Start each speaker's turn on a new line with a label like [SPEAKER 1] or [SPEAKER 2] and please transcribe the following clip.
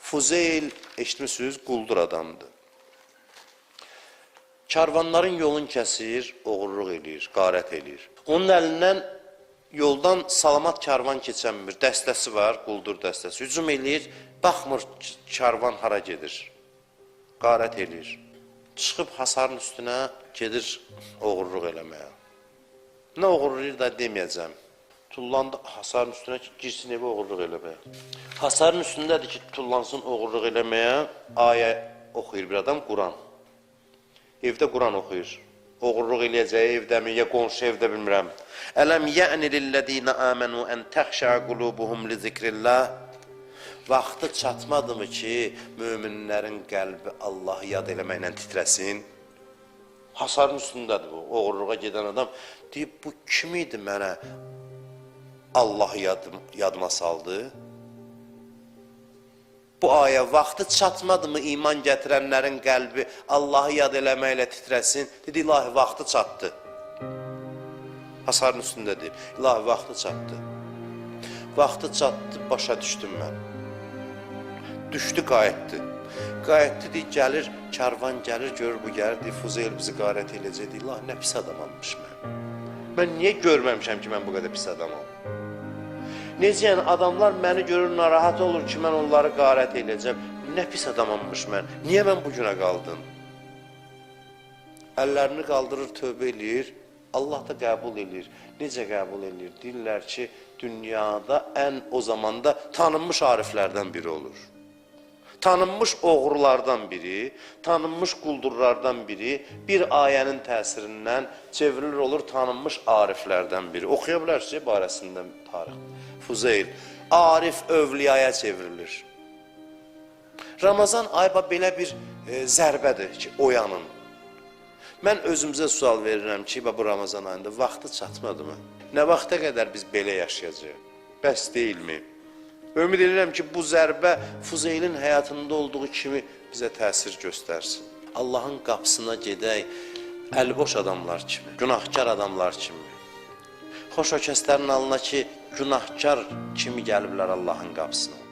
[SPEAKER 1] Fuzeyl, eşitmisiniz, quldur adamdır. Karvanların yolunu kəsir, oğurluq eləyir, qarət eləyir. Onun əlindən yoldan salamat karvan keçənmir. Dəstəsi var, quldur dəstəsi. Hücum eləyir, baxmır karvan hara gedir. Qarət eləyir. Çıxıb hasarın üstünə gedir oğurluq eləməyə. Nə oğurlayır da deməyəcəm. Tullandı hasarın üstünə ki, girsin evə oğurluq eləməyə. Hasarın üstündədir ki, tullansın oğurluq eləməyə, ayə oxuyur bir adam, Quran. Evdə Quran oxuyur. Oğurluq eləyəcəyi evdəmi, ya qonşu evdə bilmirəm. Ələm ya'ni lillezina amenu en təxşə qulubuhum li zikrillah. Vaxtı çatmadımı ki, möminlərin qəlbi Allahı yad eləməklə titrəsin? Hasarın üstündədir bu, oğurluğa gedən adam. Deyib, bu kim idi mənə Allahı yadıma saldı? Bu ayə vaxtı çatmadı mı iman gətirənlərin qəlbi Allahı yad eləməklə titrəsin? Dedi, ilahi vaxtı çatdı. Hasarın üstündə deyib, ilahi vaxtı çatdı. Vaxtı çatdı, başa düşdüm mən. Düşdü, qayıtdı. Qayıtdı, deyir, gəlir, karvan gəlir, görür bu gəlir, deyir, Fuzeyl bizi qarət eləyəcək. Deyir, ilahi nə pis adamammış mən. Mən niyə görməmişəm ki, mən bu qədər pis adamam? Necə yəni adamlar məni görür, narahat olur ki, mən onları qarət eləyəcəm. Nə pis adamammış mən. Niyə mən bu günə qaldım? Əllərini qaldırır, tövbə eləyir. Allah da qəbul eləyir. Necə qəbul eləyir? Deyirlər ki, dünyada ən o zamanda tanınmış ariflərdən biri olur. Tanınmış oğrulardan biri, tanınmış quldurlardan biri bir ayənin təsirindən çevrilir olur tanınmış ariflərdən biri. Oxuya bilərsiniz barəsində tarix. Fuzeyl, arif övliyaya çevrilir. Ramazan ayı belə bir zərbədir ki, oyanın. Mən özümüzə sual verirəm ki, bu Ramazan ayında vaxtı çatmadı mı? Nə vaxta qədər biz belə yaşayacağıq? Bəs deyilmi? Ümid edirəm ki, bu zərbə Fuzeylin həyatında olduğu kimi bizə təsir göstərsin. Allahın qapısına gedək əlboş adamlar kimi, günahkar adamlar kimi. Xoş o kəslərin alına ki, günahkar kimi gəliblər Allahın qapısına.